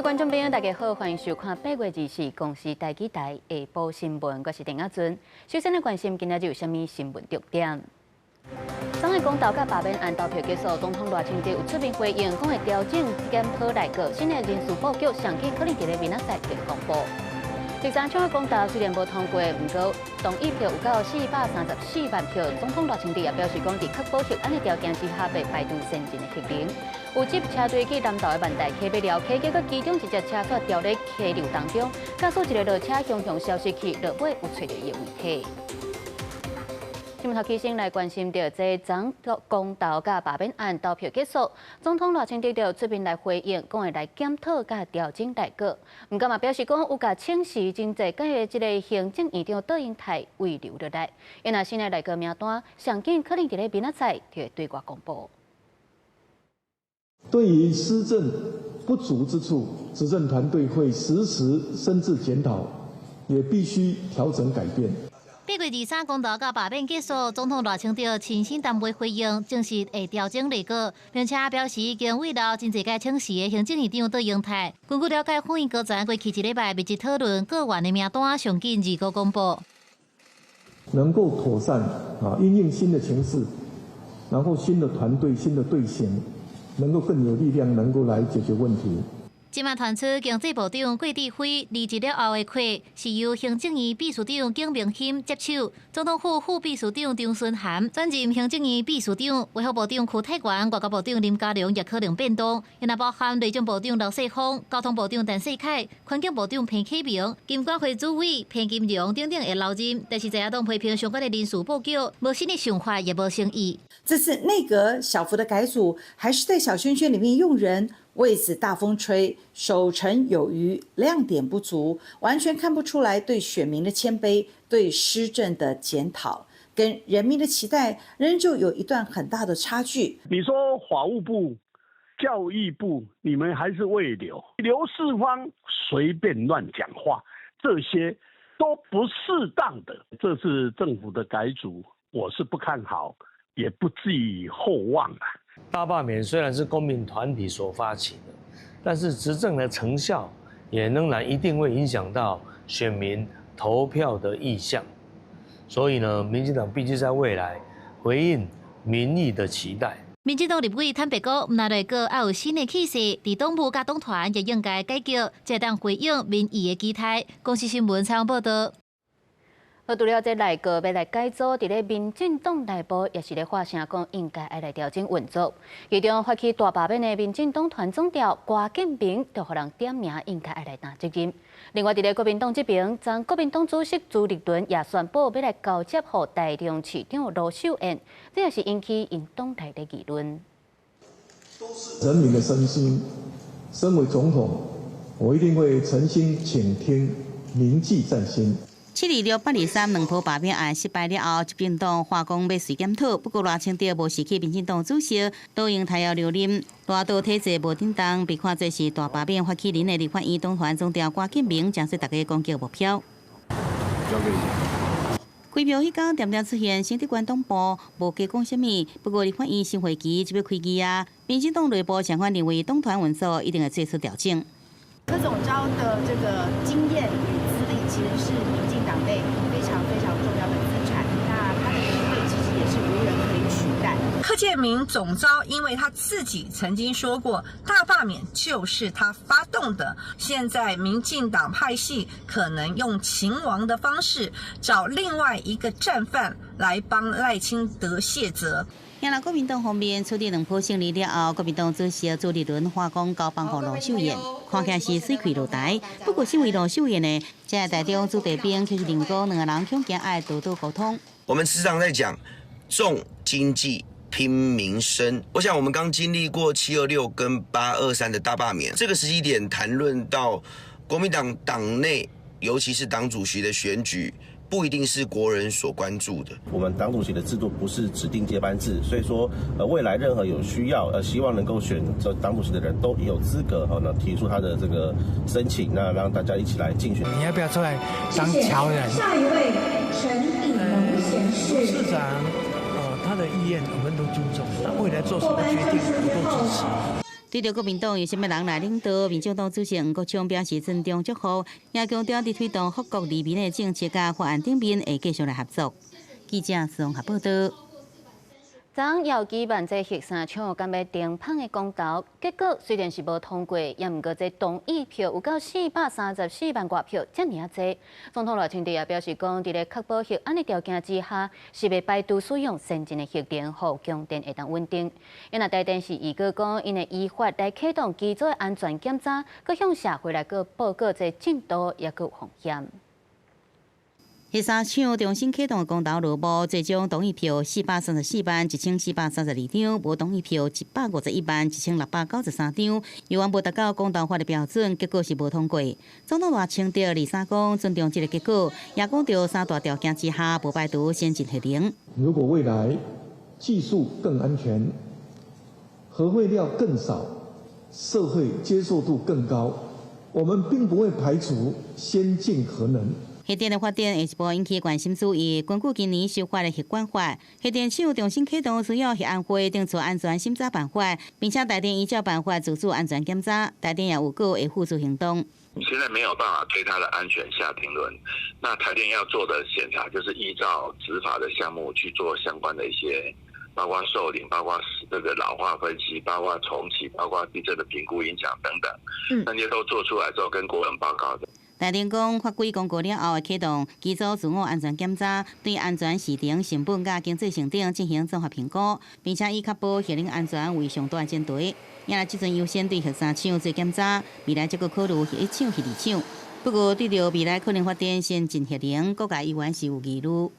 位觀眾朋友，大家好，歡迎收看8月24公視台語台下晡新聞，我是鄭亞尊。首先來關心今仔日有啥物新聞重點。昨昏公投佮罷免案投票結束，總統賴清德有出面回應，講會調整檢討內閣新的人事布局，上緊可能佇咧明仔載會公布。第三場的公投雖然無通過，毋過同意票有夠434萬票。總統賴清德也表示講，佇確保核安的條件之下，袂排除先進的核能。有接車隊去南投的萬大溪欲寮溪，結果其中一隻車煞掉咧溪流當中，駕駛一个落車雄雄消失去，落尾有揣著伊的遺體。新聞頭起先來關心著這昨公投佮罷免案投票結束，總統賴清德就出面來回應，講會來檢討佮調整內閣。毋過嘛表示講有共請示真濟屆這个行政院長卓榮泰遺留落來。因若新的內閣名單，上緊可能佇咧明仔載就會對外公布。對於施政不足之處，執政團隊會時時深自檢討，也必須調整改變。 8月23公投佮罷免結束，總統賴清德親身擔任回應，證實會調整內閣，並且表示已經委留真濟屆請示的行政院長卓榮泰。根據了解，府院高層過去一禮拜密集討論閣員的名單，上緊25公布。能夠妥善啊，因應新的情勢，然後新的團隊、新的隊形，能夠更有力量，能夠來解決問題。這馬傳出經濟部長郭智輝離職了後的缺，是由行政院秘書長景明鑫接手，總統府副秘書長張惇涵轉任行政院秘書長，衛福部長邱泰源、外交部長林佳龍也可能變動，也包含內政部長劉世鋒、交通部長陳世凱、環境部長彭啟明、金管會主委彭金榮等等會留任，但是在野黨批評相關的人事布局無新的想法，也無誠意。這次內閣小幅的改組，還是在小圈圈裡面用人。位子大風吹，守成有餘，亮點不足，完全看不出來對選民的謙卑，對施政的檢討，跟人民的期待仍舊有一段很大的差距。你說法務部、教育部，你們還是慰留劉世芳隨便亂講話，這些都不適當的。這次政府的改組，我是不看好，也不寄予厚望啊。大罷免雖然是公民團體所發起的，但是執政的成效也仍然一定會影響到選民投票的意向。所以呢，民進黨必須在未來回應民意的期待。民進黨立委坦白講，毋但內閣愛有新的氣勢，佇黨部佮黨團也應該改革，才當回應民意的期待。公視新聞採訪報道。好，除了這內閣欲來改組，佇咧民進黨內部也是咧喊聲講應該愛來調整運作。其中發起大罷免的民進黨團總召郭建明，就予人點名應該愛來擔責任。另外，佇咧國民黨這邊，前國民黨主席朱立倫也宣布欲來交接予台中市長盧秀燕，這也是引起𪜶黨內的議論。人民的聲音，身為總統，我一定會誠心傾聽，銘記在心。7/268/23兩波罷免案失敗了後，執政黨話講欲隨檢討，不過賴清德無辭去民進黨主席，卓榮泰要留任，大道體制無振動，被看作是大罷免發起人的立法院黨團總召郭建明，成做大家攻擊目標。開票彼工，恬恬出現新德關黨部，無加講啥物。不過立法院新會期就欲開議啊，民進黨內部相反認為黨團運作一定會做出調整。柯總召的這個經驗與資歷，其實是民進黨內非常非常重要的資產。那他的地位其實也是無人可以取代。柯建銘總召，因為他自己曾經說過，大罷免就是他發動的。現在民進黨派系可能用勤王的方式，找另外一個戰犯來幫賴清德卸責。若國民黨方面取得兩波勝利了後，國民黨主席朱立倫話講交棒予盧秀燕，看起來是媠氣落台。不過，身為盧秀燕的，這台中子弟兵卻是認講兩个人恐驚愛多多溝通。我們時常在講重經濟拼民生，我想我們剛經歷過7/26跟8/23的大罷免，這個時機點談論到國民黨黨內，尤其是黨主席的選舉，不一定是國人所關注的。我們黨主席的制度不是指定接班制，所以說，未來任何有需要，希望能夠選這黨主席的人都有資格，哈，那提出他的這個申請，那讓大家一起來競選。你要不要出來當橋人？下一位陳炳龍賢士。市長，他的意願我們都尊重，他未來做什麼決定，我都支持。對著國民黨由啥物人來領導，民進黨主席黃國昌表示尊重祝福，也強調佇推動福國利民的政策佮法案頂面會繼續來合作。記者綜合報道。昨昏遙舉辦這核三廠敢欲停麭的公投，結果雖然是無通過，也毋過這同意票有夠434萬外票，遮爾仔濟。總統賴清德也表示講，佇咧確保核安的條件之下，是袂排除使用先進的核能，予供電會當穩定。因若台電是預告講，𪜶會依法來啟動機組的安全檢查，閣向社會來閣報告這進度，也閣有風險。核三廠重新啟動的公投落幕，最終同意票434萬1432張，無同意票151萬1693張，猶原無達到公投法的標準，結果是無通過。總統賴清德23講尊重這个結果，也講著三大條件之下，無排除先進核能。如果未來技術更安全，核廢料更少，社會接受度更高，我們並不會排除先進核能。核電的發展下一步引起關心注意。根據今年修法的核管法，核電廠重新啟動需要核安會定出安全審查辦法，並且台電依照辦法自主安全檢查。台電也有閣會付諸行動。現在沒有辦法對它的安全下定論。那台電要做的檢查，就是依照執法的項目去做相關的一些，包括壽齡，包括這個老化分析，包括重啟，包括地震的評估影響等等，那些都做出來之後，跟國人報告的。台電講法規公告了後，會啟動機組自我安全檢查，對安全時程、成本佮經濟性等進行綜合評估，並且以確保核能安全為上大前提。也來這陣優先對核三廠做檢查，未來則閣考慮核一廠、核二廠。不過，對著未來可能發展先進核能，各界依然是有疑慮。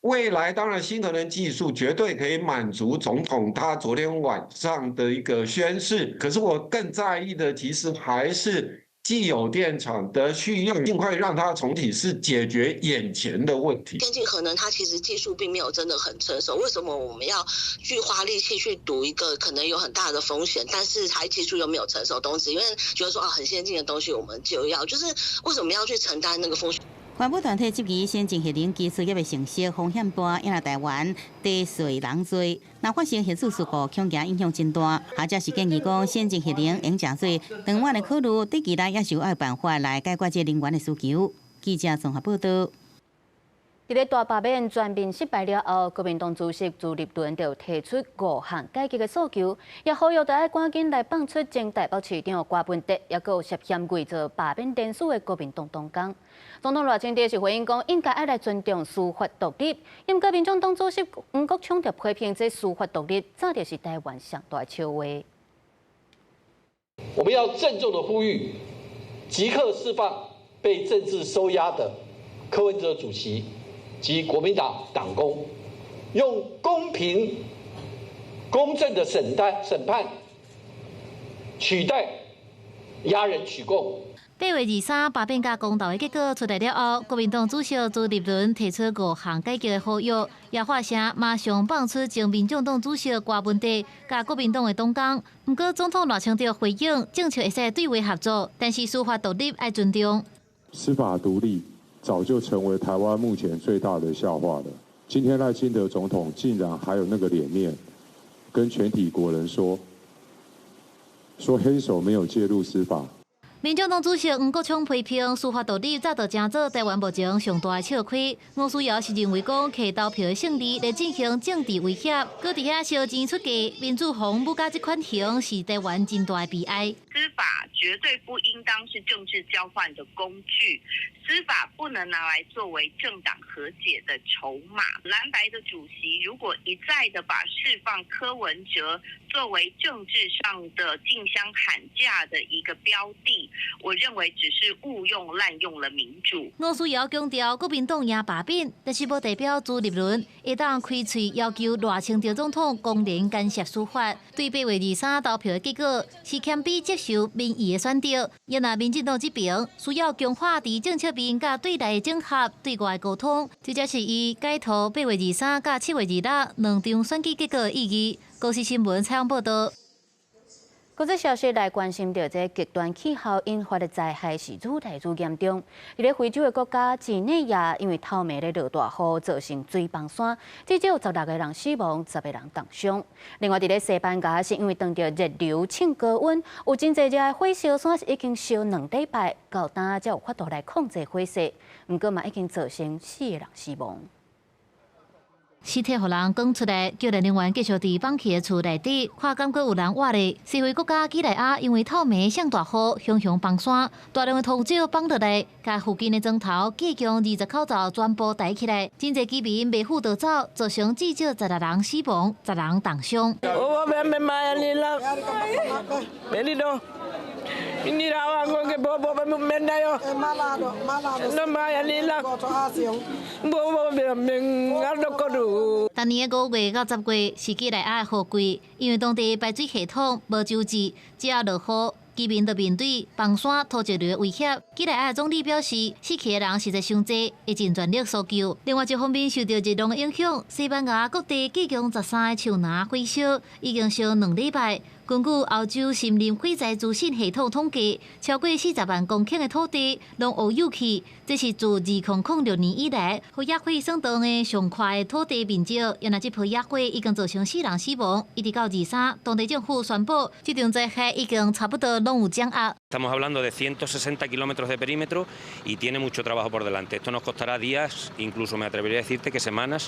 未來當然新核能技術絕對可以滿足總統他昨天晚上的一個宣示，可是我更在意的其實還是既有電廠的續用，盡快讓它重啟，是解決眼前的問題。先進核能它其實技術並沒有真的很成熟，為什麼我們要去花力氣去賭一個可能有很大的風險，但是它技術又沒有成熟東西？因為覺得說啊，很先進的東西我們就要，就是為什麼要去承擔那個風險？環保團體質疑先進核能技術猶未成熟，風險大，也若台灣地細人濟，若發生核子事故，恐驚影響真大。學者是建議講，先進核能用誠濟，長遠的考慮，短期內也是有愛辦法來解決這能源的需求。記者綜合報道。佇咧大罷免全面失敗了後，國民黨主席朱立倫就提出五項改革的訴求，也呼籲著愛趕緊來放出前台北市長柯文哲，抑閣有涉嫌偽造罷免聯署的國民黨黨工。總統賴清德是回應講，應該愛來尊重司法獨立。毋過民眾黨主席黃國昌就批評這司法獨立，早就是台灣上大笑話。我們要鄭重的呼籲，即刻釋放被政治收押的柯文哲主席及國民黨黨工，用公平、公正的審判取代押人取供。8月23罷免佮公投的結果出來了後，國民黨主席朱立倫提出五項改革的呼籲，也發聲馬上放出前民眾黨主席柯文哲佮國民黨的黨工。毋過總統賴清德回應，政策會使對話合作，但是司法獨立愛尊重。司法獨立早就成為台灣目前最大的笑話了。今天賴清德總統竟然還有那個臉面，跟全體國人說，說黑手沒有介入司法。民眾黨主席黃國昌批評司法獨立早就成做台灣目前上大的笑虧。吳思瑤是認為講，摕投票的勝利來進行政治威脅，閣佇遐燒錢出價，民主防武佮這款型是台灣真大的悲哀。司法絕對不應當是政治交換的工具，司法不能拿來作為政黨和解的籌碼。藍白的主席如果一再的把釋放柯文哲作為政治上的競相喊價的一個標的，我認為只是誤用濫用了民主。吳思瑤強調，國民黨贏罷免，但是無代表朱立倫會當開喙要求賴清德總統公然干涉司法。對8月23投票的結果是謙卑接受民意的選擇。也若民進黨這邊需要強化佇政策面佮對內的整合、對外溝通，這才是伊解讀8月23佮7月26兩場選舉結果的意義。公視新聞採訪報道。國際消息來關心著這極端氣候引發的災害是愈來愈嚴重。佇咧非洲的國家幾內亞，因為透暝咧落大雨，造成水崩山，至少16個人死亡，10個人重傷。另外，佇咧西班牙是因為當著熱流衝高溫，有真濟隻火燒山是已經燒2禮拜，到今才有法度來控制火勢，毋過嘛已經造成四個人死亡。屍體予人扛出來，救援人員繼續佇放棄的厝內底，看敢閣有人活咧。西非國家幾內亞因為透暝上大雨，熊熊崩山，大量的土石崩落來，共附近的磚頭、隔牆20口罩全部抬起來，真濟居民袂赴逃走，造成至少16人死亡，10人重傷。逐年的5月到10月是幾內亞的雨季，因為當地排水系統無周至，只要落雨，居民就面對崩山、土石流的威脅。幾內亞總理表示，死去的人實在傷濟，會盡全力搜救。另外一方面，受到熱浪的影響，西班牙各地繼共13个樹林火燒，已經燒2禮拜。根據歐洲森林火災資訊系統統計，超過40萬公頃的土地攏烏有去，這是自2006年以來，予野火算當的上快的土地面積。原來這波野火已經造成四人死亡，一直到23，當地政府宣布，這場災害已經差不多攏有掌握。 Estamos hablando de 160 kilómetros de perímetro y tiene mucho trabajo por delante. Esto nos costará días, incluso me atrevería a decirte que semanas,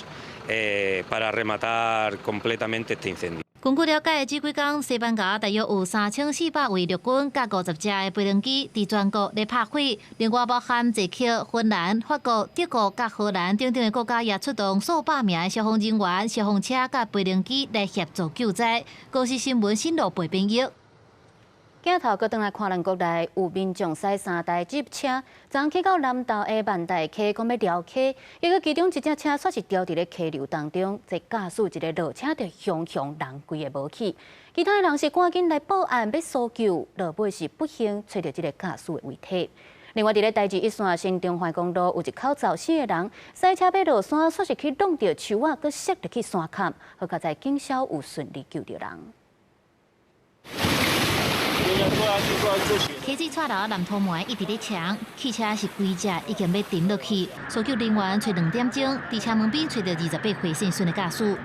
para rematar completamente este incendio. 根據了解，這幾工西班牙大約有3400位陸軍佮50架的飛行機佇全國咧拍火，另外包含捷克、芬蘭、法國、德國佮荷蘭等等的國家也出動數百名的消防人員、消防車佮飛行機來協助救災。公視新聞新羅貝編譯。鏡頭閣轉來看咱國內，有民眾駛三台吉普車，昨去到南投的萬大溪，講欲寮溪，結果其中一隻車煞是掉佇咧溪流當中，這駕駛一个落車就雄雄人規个無去，其他的人是趕緊來報案欲搜救，落尾是不幸揣著這个駕駛的遺體。另外，佇咧台二一線新中環公路有一口罩四个人駛車欲落山，煞是去挵著樹仔，閣摔入去山坎，好佳哉警消有順利救著人。溪水掣流南土門一直咧衝，汽車是規隻已經欲沉落去，搜救人員揣2點鐘，佇車門邊揣著28歲姓孫的駕駛。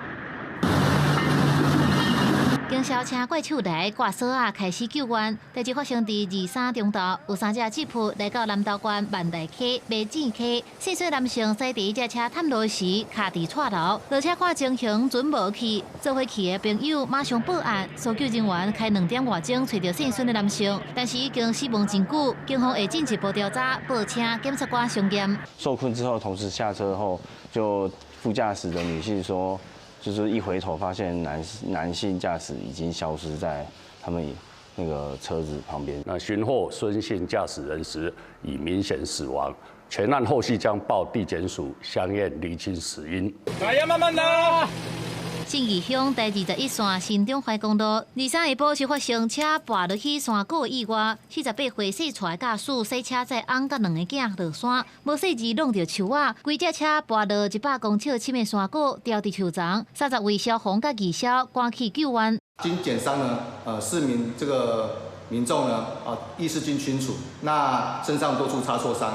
警消車怪手來掛索仔開始救援。代誌發生佇23中晝，有三隻吉普來到南投縣萬大溪、馬子溪，姓孫男性駛佇這隻車探路時，卡佇掣流，落車看情形準無去，做伙去的朋友馬上報案，搜救人員開2點外鐘揣著姓孫的男性，但是已經死亡真久，警方會進一步調查，報請檢察官相驗。受困之後，同時下車後，就副駕駛的女性說。就是一回頭發現男性駕駛已經消失在他們那個車子旁邊。那尋獲孫姓駕駛人時已明顯死亡，全案後續將報地檢署相驗釐清死因。來呀，慢慢來。信義鄉第21線新中環公路，23下晡是發生車跋落去山谷意外，48歲姓蔡的駕駛駛車載翁佮兩个囝落山，無細緻挵著樹仔，規隻車跋落100公尺深的山谷，掉佇樹叢，30位消防佮義消趕去救援。經檢傷呢，四名這個民眾呢，意識均清楚，那身上多處擦挫傷。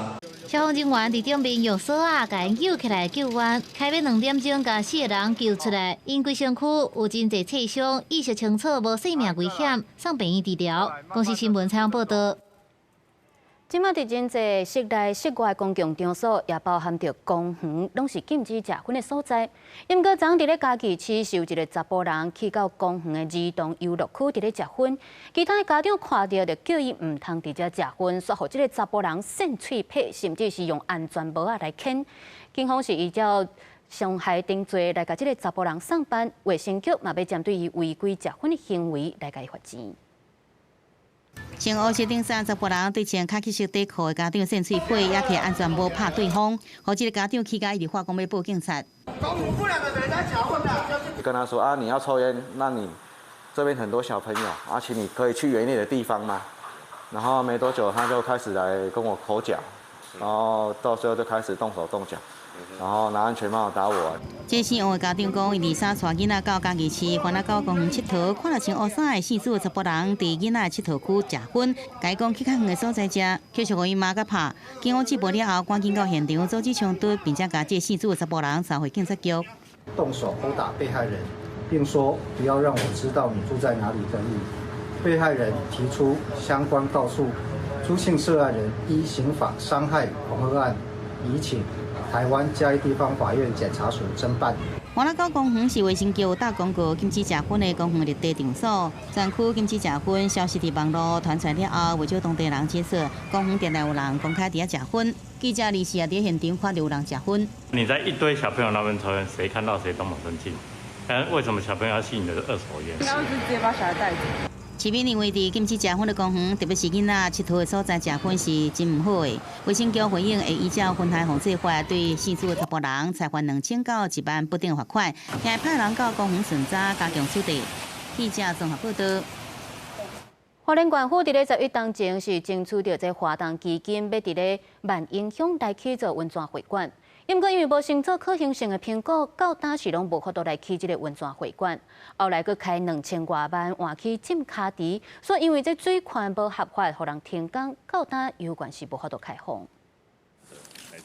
消防人員佇頂面用索仔共𪜶救起來救援，開欲2點鐘共四個人救出來。𪜶規身軀有真濟擦傷，意識清楚，無性命危險，送病院治療。公視新聞採訪報導。這馬佇真濟室內、室外公共場所，也包含著公園，攏是禁止食薰的所在。毋過，昨佇咧嘉義市，是有一个查埔人去到公園的兒童遊樂區佇咧食薰，其他的家長看著就叫伊毋通佇遮食薰，煞予這个查埔人扇喙皮，甚至是用安全帽仔來牽。警方是依照傷害定罪來共這个查埔人送辦，衛生局嘛欲針對伊違規食薰的行為來共伊罰錢。前烏石頂山查埔人對穿卡其色底褲的家長扇喙皮，也提安全帽拍對方，予這个家長氣甲一直發講欲報警察。跟他說啊，你要抽菸，那你這邊很多小朋友，啊，請你可以去遠一點的地方嗎？然後沒多久，他就開始來跟我口角，然後到最後就開始動手動腳。然後拿安全帽打我。這姓王的家長講，伊23帶囡仔到嘉義市番仔溝公園𨑨迌，看著穿烏衫的姓朱的查埔人佇囡仔的𨑨迌區食薰，共伊講去較遠的所在食，卻是予伊罵佮拍。警方接報了後，趕緊到現場阻止衝突，並且共這姓朱的查埔人捎回警察局。動手毆打被害人，並說不要讓我知道你住在哪裡等語。被害人提出相關告訴，朱姓涉案人依刑法傷害恐嚇案，移請台灣嘉義地方法院檢察署偵辦。番仔溝公園是衛生局打廣告禁止食薰的公園綠地場所，全區禁止食薰消息佇網路傳出來了後，袂少當地人指出，公園定定有人公開佇遐食薰。記者臨時也佇現場看著有人食薰。你在一堆小朋友那邊抽菸，誰看到誰都蠻生氣。但為什麼小朋友要吸你的二手菸？應該是直接把小孩帶走。市民認為，佇禁止食薰的公園，特別是囡仔𨑨迌的所在食薰是真毋好的。衛生局回應會依照薰害防制法，對姓朱的查埔人裁罰2000到1萬不等罰款，也會派人到公園巡查，加強取締。記者綜合報導。花蓮縣府佇咧11當前是爭取著這華東基金，欲佇咧萬榮鄉來起造溫泉會館。毋過因為無先做可行性的評估，到今時攏無法度來起這个溫泉會館。後來閣開2000外萬換去浸跤池，所以因為這水權無合法，予人停工，到今猶原是無法度開放。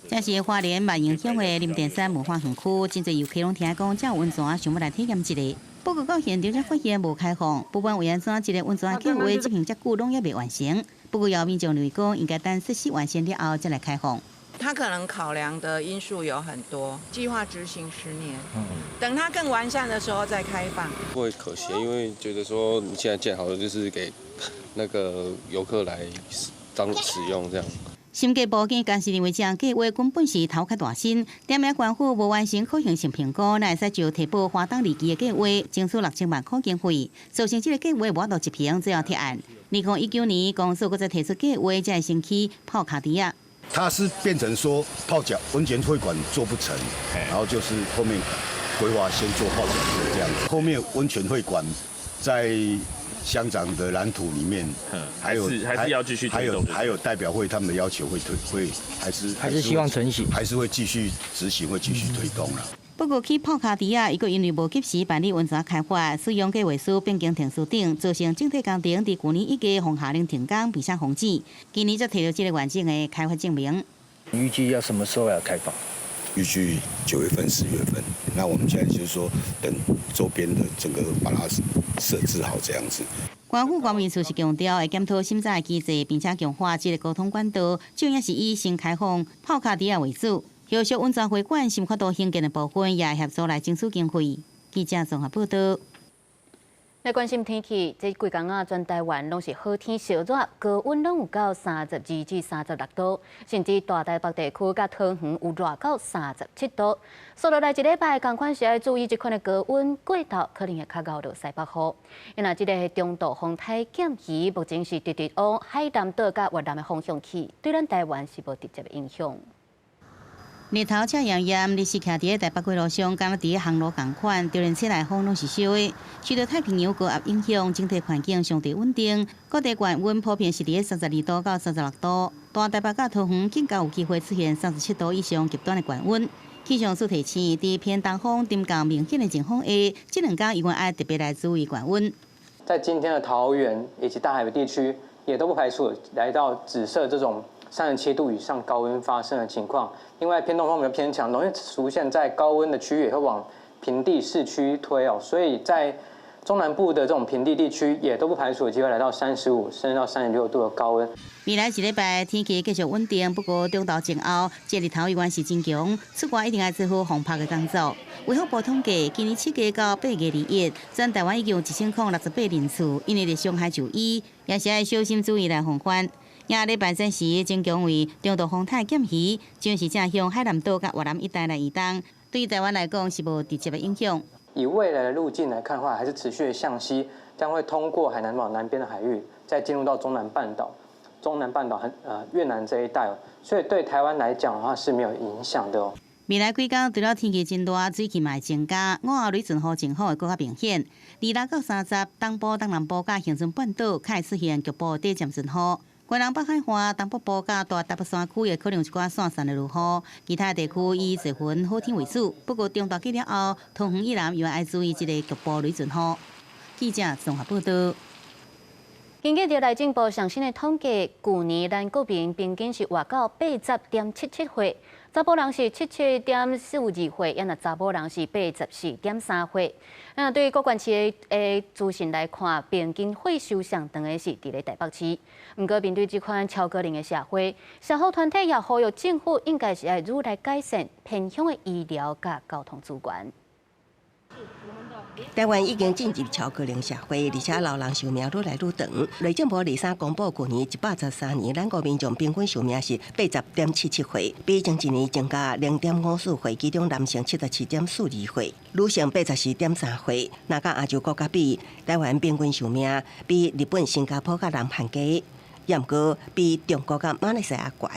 這是花蓮萬榮鄉的林田山文化園區，真濟遊客攏聽講，這溫泉想欲來體驗一下。不過到現場才發現無開放，不管為按怎，這个溫泉計劃執行遮久攏猶未完成。不過，有民眾認為講，應該等設施完成了後才來開放。他可能考量的因素有很多，計劃執行10年，等它更完善的時候再開放。會可惜，因為覺得說你現在建好了，就是給那個遊客來當使用這樣。審計部見監視認為，這項計劃根本是頭殼大身，踮咧縣府無完成可行性評估，哪會使就提報花東二期的計劃爭取6000萬塊經費，造成這个計劃無法度執行，最後撤案。2019年，公所閣再提出計劃，才會先起泡跤池仔。它是變成說泡腳溫泉會館做不成，然後就是後面規劃先做泡腳池這樣子。後面溫泉會館在鄉長的藍圖裡面，還有還是要繼續還有還有代表會他們的要求會推會還是還是希望成行，還是會繼續執行，會繼續推動啦。不過起泡跤池仔，伊閣因為無及時辦理溫泉開發使用計劃書變更程序等，造成整體工程佇舊年1月予下令停工，並且封止。今年才提著這个完整的開發證明。預計要什麼時候要開放？預計9月份、10月份。那我們現在就是說，等周邊的整個把它設置好這樣子。縣府官員是強調會檢討審查的機制，並且強化這个溝通管道，主要是以先開放泡跤池仔為主。後續溫泉會館是無法度興建的部分，也會協助來爭取經費。記者綜合報導。來關心天氣，這幾工仔，全台灣攏是好天燒熱，高溫攏有到32至36度，甚至大台北地區佮桃園有熱到37度。紲落來一禮拜，仝款是愛注意這款的高溫過頭，可能會較𠢕落西北雨。因為這个中度風颱劍魚，目前是直直往海南島佮越南的方向去，對咱台灣是無直接的影響。日頭赤炎炎，日時徛佇台北過路上，敢若佇烘爐仝款，就連車內風攏是燒的。受著太平洋高壓影響，整體環境相對穩定，各地氣溫普遍是佇32度到36度。大台北佮桃園更加有機會出現37度以上極端的高溫。氣象署提醒，佇偏東風沉降明顯的情況下，這兩天猶原愛特別來注意高溫。在今天的桃園以及大台北地區，也都不排除來到紫色這種37度以上高溫發生的情況。另外，偏東風比較偏強，容易出現在高溫的區域，也會往平地市區推哦。所以在中南部的這種平地地區，也都不排除有機會來到35甚至到36度的高溫。未來一禮拜天氣繼續穩定，不過中晝前後，這日頭依然是真強，出外一定愛做好防曬的工作。衛福部統計，今年7月到8月21，全台灣已經有1068人次因為熱傷害就醫，也是愛小心注意來防範。這禮拜暫時增強為中度風颱劍魚，將是正向海南島佮越南一帶來移動，對台灣來講是無直接的影響。以未來的路徑來看的話，還是持續的向西，將會通過海南島南邊的海域，再進入到中南半島、中南半島和越南這一帶，所以對台灣來講的話是沒有影響的哦。未來幾工除了天氣真熱，水汽嘛會增加，午後雷陣雨情況會閣較明顯。26到30，東部、東南部佮恆春半島較會出現局部短暫陣雨。高雄北海岸、东北部佮大台北山区会可能有一寡散散的落雨，其他地区以多云好天为主。不过中大雨了后，桃园以南犹爱注意這个局部雷阵雨。记者综合报道。根据著内政部上新的统计，旧年咱国民平均是活到80.77岁，查埔人是77.42岁，抑若查某人是84.3岁。那对各县市的资讯来看，平均岁寿上长的是佇咧台北市。毋过面对這款超高龄的社会，社福团体也呼吁政府应该是爱愈来改善偏乡的医疗佮交通资源。台湾已经进入超高龄社会，而且老人寿命愈来愈长。内政部23公布，去年113年，咱国民众平均寿命是80.77岁，比前一年增加0.54岁。其中男性77.42岁，女性84.3岁。若佮亚洲国家比，台湾平均寿命比日本、新加坡佮南韩低，也毋过比中国佮马来西亚悬。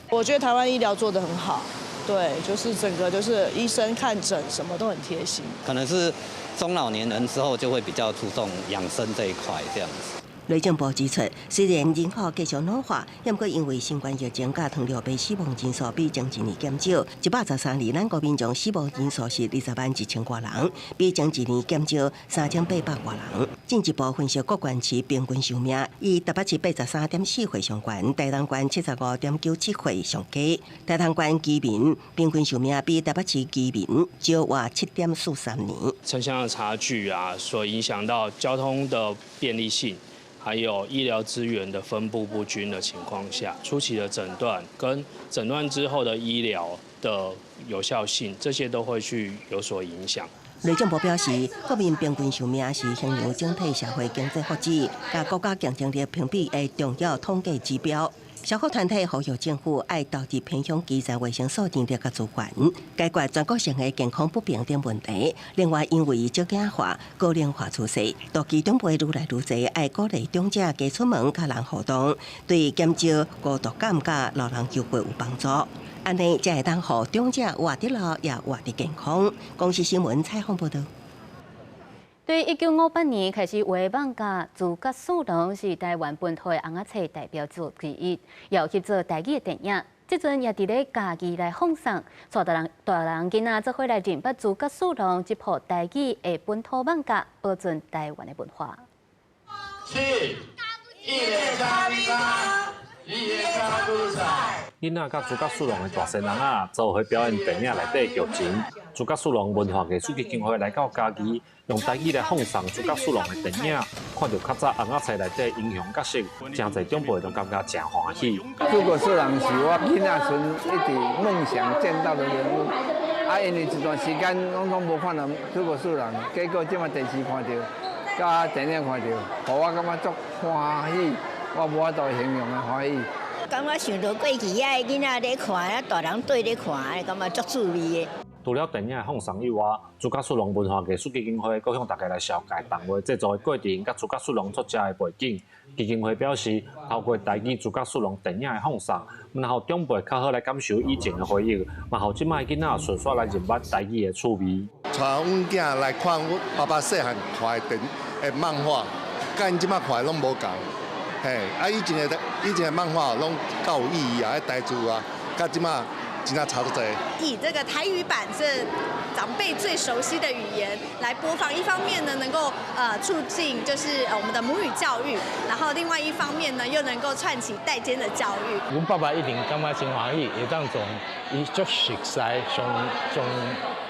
我觉得台湾医疗做得很好。对，就是整个就是医生看诊什么都很贴心。可能是中老年人之后就会比较注重养生这一块这样子。内政部指出，虽然人口继续老化，毋过因为新冠疫情佮糖尿病死亡人数比前一年减少。113年，咱国民众死亡人数是20万1000外人，比前一年减少3800外人。进一步分析各县市平均寿命，以台北市83.4岁上悬，台东县75.97岁上低。台东县居民平均寿命比台北市居民少活7.43年。城乡的差距啊，所影响到交通的便利性。还有医疗资源的分布不均的情况下，初期的诊断跟诊断之后的医疗的有效性，这些都会去有所影响。内政部表示，国民平均寿命是衡量整体社会经济福祉、佮国家竞争力评比的重要统计指标。社福团体呼吁政府爱投入偏乡基层卫生所人力佮资源，解决全国性的健康不平等问题。另外，因为少子化、高龄化趋势，独居长辈愈来愈济，爱鼓励长者加出门佮人互动，对减少孤独感佮老人忧郁有帮助。按呢才会当予长者活得老，也活得健康。公视新闻采访报道。对1958年开始画漫画，诸葛四郎是台湾本土的尪仔册代表作之一，也有翕做台语的电影。这阵也伫咧嘉义来放送，带大人大人囡仔做伙来认捌诸葛四郎这部台语的本土漫画，保存台湾的文化。七，一加八，一加囡仔佮诸葛四郎的大细人仔做伙表演电影内底剧情。诸葛四郎文化艺术基金会来到嘉义，用台语来放送诸葛四郎的电影。看著较早尪仔册内底英雄角色，诚济长辈都感觉诚欢喜。诸葛四郎是我囡仔时一直梦想见到的人物，啊，因为这段时间拢总无看到诸葛四郎，结果这马电视看著，佮电影看著，予我感觉足欢喜，我无法度形容的欢喜。感觉想著过去遐个囡仔咧看，啊大人缀咧看，感觉足趣味的。除了电影的放送以外，诸葛四郎文化艺术基金会阁向大家来绍介动画制作的过程，佮诸葛四郎作者的背景。基金会表示，透过台语诸葛四郎电影的放送，毋但予长辈较好来感受以前的回忆，嘛予这摆囡仔顺续来认捌台语的趣味。带阮囝来看阮爸爸细汉看的电的漫画，佮𪜶这摆看的拢无仝。嘿，啊以前的漫画拢较有意义啊，彼台词啊，佮这摆真正差足济。以这个台语版这长辈最熟悉的语言来播放，一方面呢能够促进就是我们的母语教育，然后另外一方面呢又能够串起代间的教育。阮爸爸一定感觉真欢喜，会当从伊足熟悉上上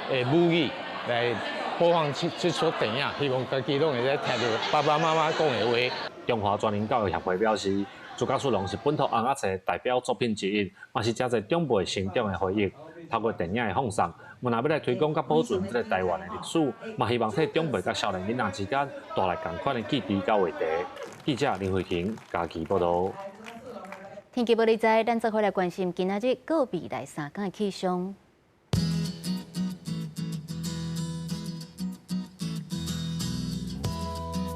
的母语来播放这出电影，希望家己拢会使听著爸爸妈妈讲的话。中华全人教育协会表示，诸葛四郎是本土尪仔册代表作品之一，嘛是诚济长辈成长的回忆。透过电影的放送，毋但欲来推广佮保存这个台湾的历史，嘛希望替长辈佮少年囡仔之间带来仝款的记忆佮话题。记者林慧婷嘉义报道。天气无你知，咱做伙来关心今仔日阁未来3工的气象。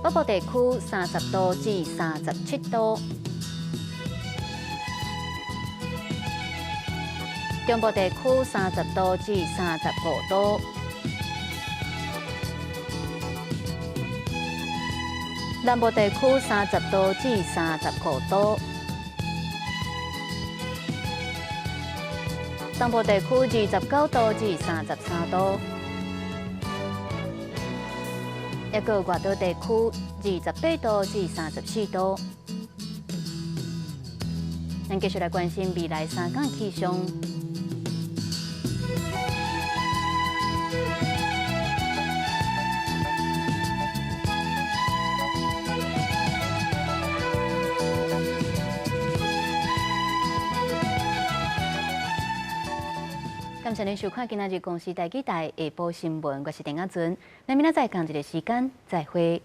北部地区30度至37度，中部地区30度至35度。南部地區30度至35度，東部地區29度至33度，抑閣外島地區28度至34度。咱繼續來關心未來三天氣象。感謝您收看今仔日公視台語台下晡新聞，我是鄭亞尊，咱明仔載仝一个時間再會。